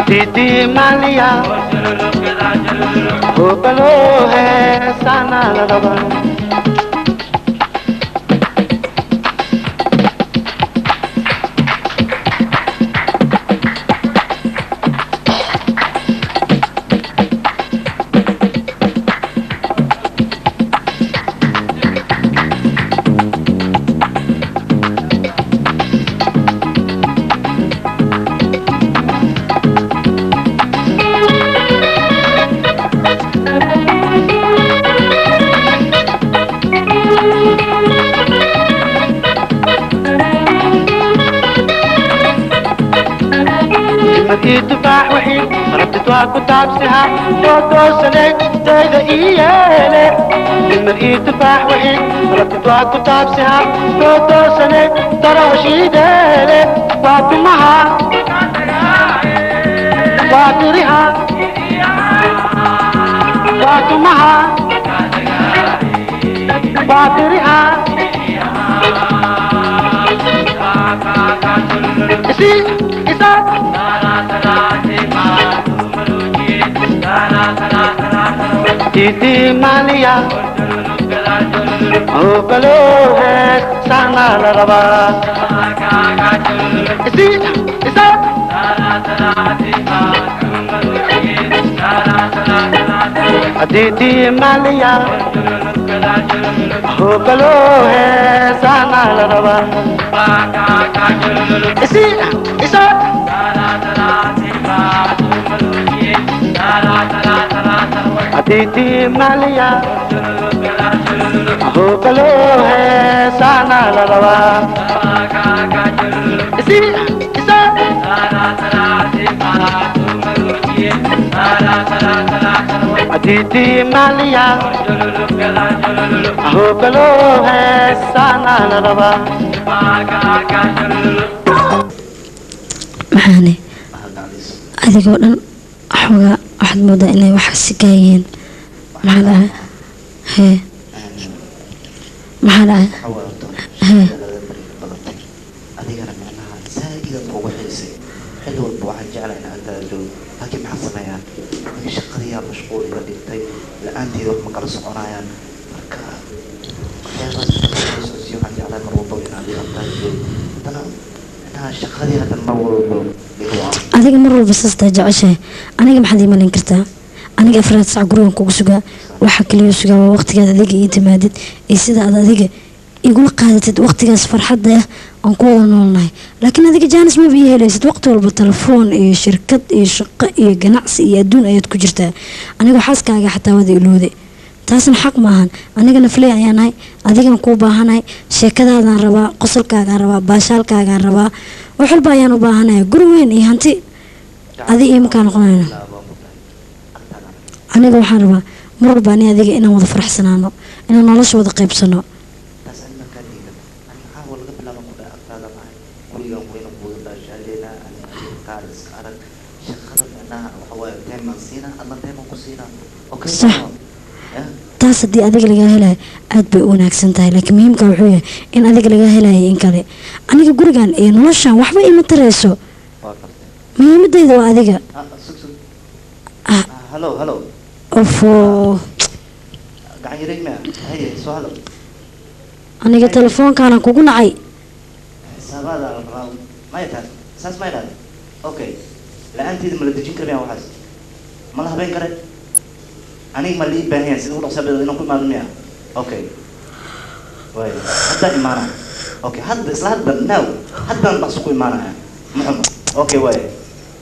Titi Malia Hopalo hai sana ladawa كتابسها توتوسني تايدا إيالي المرئي تفاح وحيد ربطوا كتابسها توتوسني تراشي دالي فاطمها فاطرها فاطمها فاطرها إسي إسا Titi Malia Hopalo hai sana ladawa Isi isa Titi Malia Hopalo hai sana ladawa Isi isa Titi Malia Hopalo hai sana ladawa Isi isa Titi Malia Hopalo hai sana ladawa Maxaane adigoo dhan xoogaa waxaad moodaa inay wax sikaayeen maxaa dhahay hee maxaa dhahay hee adigana micnaha zaa'idaad ugu xiisay xilli walba waxaan jeclahay inaan agtaada joogo laakiin maxaan sameeyaa aniga shaqadiyaa mashquul iga dhigtay la-aanteeda wax ma kala soconayaan marka waxyaabahaas socodsiiyo waxaan jeclahay mar walba inaan adiga agtaada joogo haddana micnaha shaqadii haddana mar walba adiga mar walba saastaa jeceshahay aniga maxaad ii malin kartaa aniga 4 saac gurigan kugu sugaa waxa kaliya sugaa waa waqtigaad adiga ii timaadid iyo sida aad adiga igula qaadatid waqtigaas farxadda ah aan ku wada noolnahay laakiin adiga jaanis maba ii helaysid waqti walba telefoon iyo shirkad iyo shaqo iyo ganacsi iyo adduun ayaad ku jirtaa anigoo xaaskaaga xataa wada ilowday taasna xaq maahan anigana filay ayaan nahay adigan kuu baahanahay sheekadaadaan rabaa qosolkaagaan rabaa baashaalkaagaan rabaa wax walba ayaan u baahanahay guri weyn iyo hanti adi iyo makaa noqonayna aniga waxaan rabaa mar walba ani adiga inaan wada faraxsanaano inaan nolosha wada qaybsano sax taas haddii adiga lagaa helayo aad bay u wanaagsan tahay laakiin muhiimka wuxuu yahay in adiga lagaa helayo in kale aniga gurigan iyo noloshan waxba ima tarayso muhiimadayda waa adiga ofo aniga telefoonkaanaan kugu nacay aniga ma lii baahan yahay sida ugu dhaqso badan inaan ku imaado miya okay way hadda imaanaya okay hadda isla hadda now haddaan dhaqso ku imaanaya muxuma okay way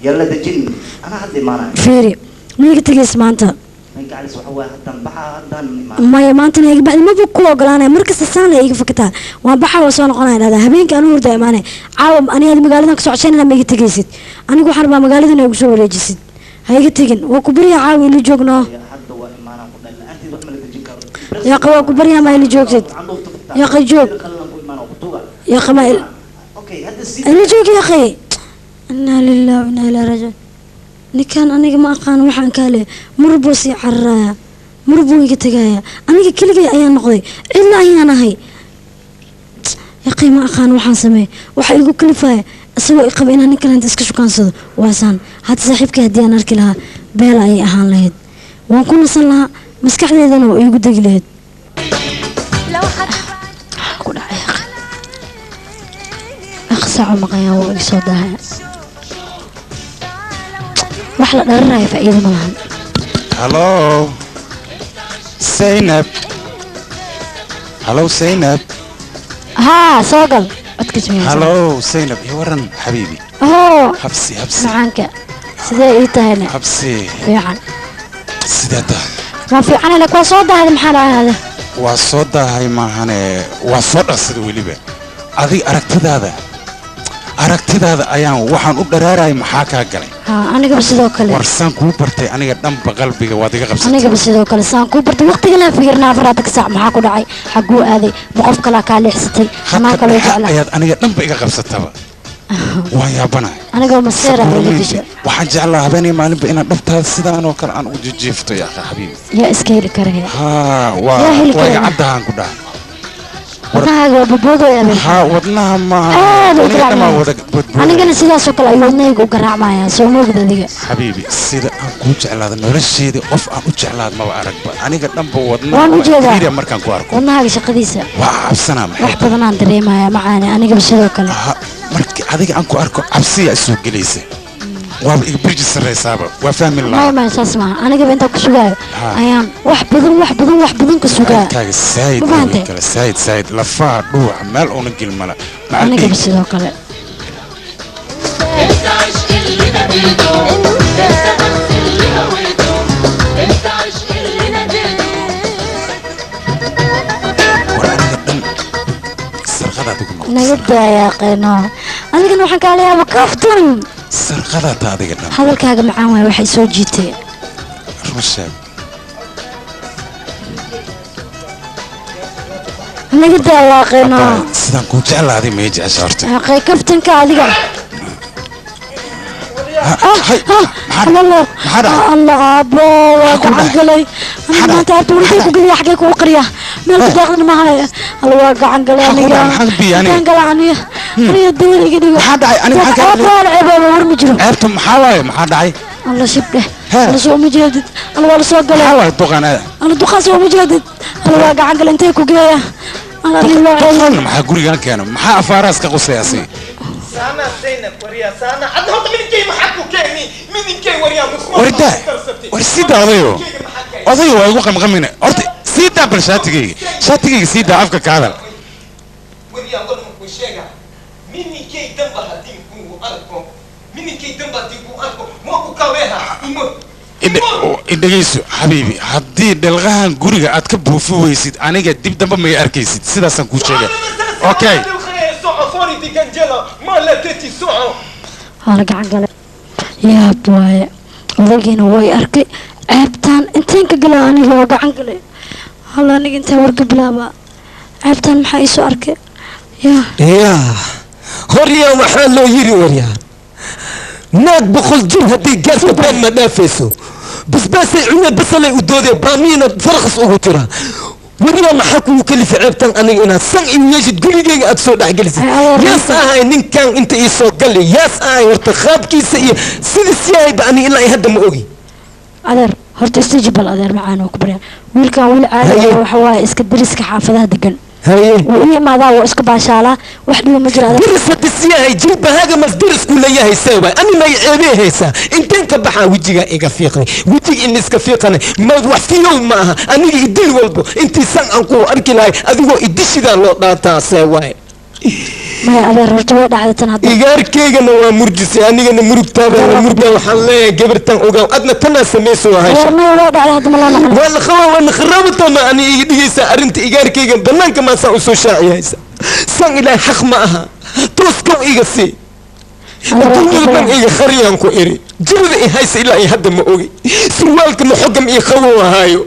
yalla dejin anaa hadda imaanaya fiiri ma iga tegays maanta ninka calis waxa waaye haddaan baxaa haddaan imaanaya maya maantana iga baxdi maba ku ogolaanaya markasta saan la iga fakataa waan baxaa waa soo noqonaya dhahdaa habeenkii anuu hurdaa imaanaya caawa aniga aad magaaladan ka socodshanayna ma iga tegaysid anigu waxaan rabaa magaaladan igu soo wareejisid ha iga tegin waa ku baryaa caawa ila joognoo يا قوا كبريا ما اللي جوجت يا قي جوج يا قما اللي جوج يا أخي إنا لله وإنا إليه راجعون ninkan aniga ma aqaan waxaan kaale marbuu sii cararaaya marbuu iga tagaaya aniga keligay ayaan noqday cidla ayaan ahay. Yaqii ma aqaan waxaan sameeyay. Waxa igu kalifaya isagoo i qaba inaan nin kale inta iska shukaansado. Waasaan hadda saaxiibkay haddii aan arki lahaa beel ayay ahaan lahayd. Waan ku nasan lahaa, maskaxdeydana waa iigu degi lahayd. Maxaa ku dhacay yaqi? Aqsaaco maqayaa wuu iga soo daahaya. Wax la dhararaya faa'iido ma lahan. Hello, Zainab. Hello, Zainab. Haa, soo gal. Codkiis miyaa? Hello, Zainab. Iyo waran xabiibi. Oo Habsi, habsi. Macaanka, sidee ii tahayna? Habsi. Fiican. Sidee tahay? Waa fiican, lak waa soo daahday, maxaa dhacay? Waa soo daahay maahane, waa soo dhaqsada weliba. Adig aragtidaada ayaan waxaan u dharaarayay, maxaa kaa galay? Haa, anigaba sidoo kale. War saan kuu bartay aniga dhanba qalbiga waad iga qabsatay. Anigaba sidoo kale, saan kuu bartay waqtigan aan fikirnaa 24 saac, maxaa ku dhacay, xaguu aaday, ma qof kalaa kaa leexsatay anaa Khadka kaloo dhexe jeclaa ayaad aniga dhanba iga qabsataba, waan yaabanahay. Anigoo maseera ila disha. Waxaan jeclaa habeenay maalinba inaad dhabtaada sidaan oo kale aan ugu jijiifto, yaa akhi xabiibi. Yaa iska heli karaya? Haa, waa Yaa heli waa iga karaya. caddahaan ku dhahay. Wadnahaaga waa boboodooya abeen. Haa, wadnaha maaha. Aad u Aniga dhammaa garaacmaya. wada boodbooda. Anigana sidaasoo kale ayuu wadnahayga u garaacmaya, soo moogid adiga. Xabiibi, sida aan kuu jeclaada nolosheeda qof aan u jeclaad maba aragba, aniga dhanba wadnaha Waan u waa jeedaa. iriira markaan ku arko. Wadnahaaga shaqadiisa. Waa cabsanaa, maxay? Wax badanaan dareemaya macaane, anigaba sidoo kale. Ha, markii adiga aan ku arko cabsiyaa isoo gelaysa, waaba iga birji sarraysaaba, waa fahmi maya lahaa. Maya, saas maaha, anigaba intaan ku sugaayo Ha. ayaan wax badan, wax badan, wax badan ka sugaa. Kaaga saayid Ma fahantay? Kale saayid saayid, lafaha dhuuxa meel uuna gelmala. Anigaba sidoo kale. انت عشق اللي ناديته، انت بس اللي هويته، انت عشق اللي ناديته. War aniga dhan sarqadaad ugu noqotay. Naga daayaa qeyno, adigana waxaan kaala yaaba kaftan. Sarqadaata adiga dhan. Hadalkaaga macaan waay waxay soo jiitay. Run sheeg. Naga daayaa qeyno. Abbaay, sidaan kuu jeclaaday ma ii jecesha horta? Qey kaftanka adiga. Hay, maxaa Allah. Maxaa dhacay? Allah, aabbo, waa Maxaa ku gacan dhacay? galay. Aniga maanta aabbo intay ku geliya, xagee kugu qariya, meel ku daaqdan ma haya. Alla, waa gacan galay. Maxaa ku Aniga dhacay? Maxaa biya aniga? Gacan galay aniga, aniga dawal iga dhigo. Maxaa dhacay? Aniga maxaa kaa Aabbo, waa la ceebooba, war ma jiro. Ceebta maxaa waaye? Maxaa dhacay? Alla, shib dheh. Hee. Alla, soo ma jeedid? Alla, waa la soo galay. Maxaa waaye duqan? Alla, duqaa, soo ma jeedid? Alla, waa gacan galay, intay ku geeya? Alla, aniga waa ceeb. Duqan maxaa gurigan keena? Maxaa afaaraas ka qusaya asiga? Sana Zainab, wariya sana adna horta midinkay maxaa ku keeni midinkay, wariya? Wardaa, war sii daa odayo, odayo waa igu qamqamina. Horta sii daa bal shaatigayga, shaatigayga sii daa, afka ka hadal. Wariya, war ku sheega, midinkay damba haddii ku arko, midinkay damba haddii ku arko ma ku kaweha imo. Idhegeyso xabiibi, haddii dhalqahan guriga aad ka buufi weysid, aniga dib dambe may arkaysid, sidaasaan kuu sheegay, okay? Waa la gacan galay, yaab waaye. Odaygiina way arkay ceebtaan, inteen ka galaa? Aniga waa gacan galay. Halla, aniga intaan warka bilaabaa ceebtaan, maxaa iisoo arkay yaa? Yaa horyaa, waxaa loo yiri waryaa, naag 100 jir haddii gaarka been ma dhaafayso, basbaasay cune, basalay u doodee, baamiyana farqas ugu jira. Wariyaa, maxaa kugu kalifa ceebtan aniga inaad san iu yeeshid, gurigeyga aad soo dhexgelisid? Ay, adeer, yaas ahay ninkan inta ii soo gali, yaas ahay horta qaabkiisa iyo sidiis yahayba aniga ilaa iyo hadda ma ogi. Adeer, horta istijibal adeer macaan, oo ku baryaa, wiilkan wiil caadi Haye. ah waxa waaye, iska dariska xaafadaha degan. Haye. Wuu u imaadaa, wuu iska baashaalaa, wax dhiba ma jiro adeer. Diris hadis yahay, jilbahaaga mas dirisku leeyahay, see waay? Ani may ceebee haysaa, inteen ka baxaa? Wejigaa iga fiiqnay, wejiga in iska fiiqanay ma wax fiyow ma aha. Aniga idil walbo intii san aan ku arki lahay adigoo idishidaa loo dhaataa, see waay? Maya adeer, horta way dhacday tan hadda. Igaarkaygana waa murjisay, anigana murugtaabana murgaa. Waxaan leeyahay gabartan ogaaw, adna tanaa samayso waa haysha. Adeer, maya, way dhacday hadda, ma loo noqon. Waa la qabaa, waa la kharaabata, ma ani iga dhigaysaa arrinta igaarkayga banaanka maasaa usoo shaaciyaysa san? Ilaahay xaq ma aha, tooskow iga sii. Adduunyada dhan iga khariyaan ku iri, jirada i haysa ilaa iyo hadda ma ogi, surwaalka ma xogam iyo qabow ahaayo,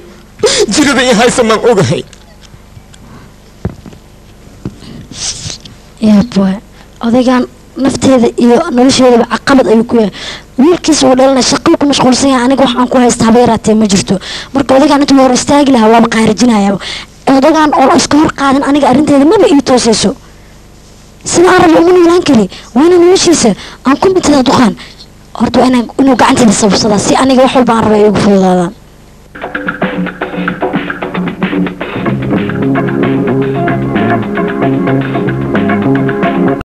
jirada i haysa maan ogahay. Yaab waay, odaygan nafteeda iyo nolosheedaba caqabad ayuu ku yahay. Wiilkiisa uu dhalana shaquu ku mashquulsan yahay, aniga wax aan ku haysta haba yaraatee ma jirto. Marka odaygan intuu hor istaagi lahaa waaba qaarijinayaa. Odaygan oo iska hor qaadan aniga arrinteeda maba ii tooseyso. Sida aan rabo ugu noolaan kari, waa inaan noloshiisa aan ku mintada duqaan. Horta waa inaan inuu gacantayda sababsadaa si aniga wax walba aan raba ay igu fududaadaan.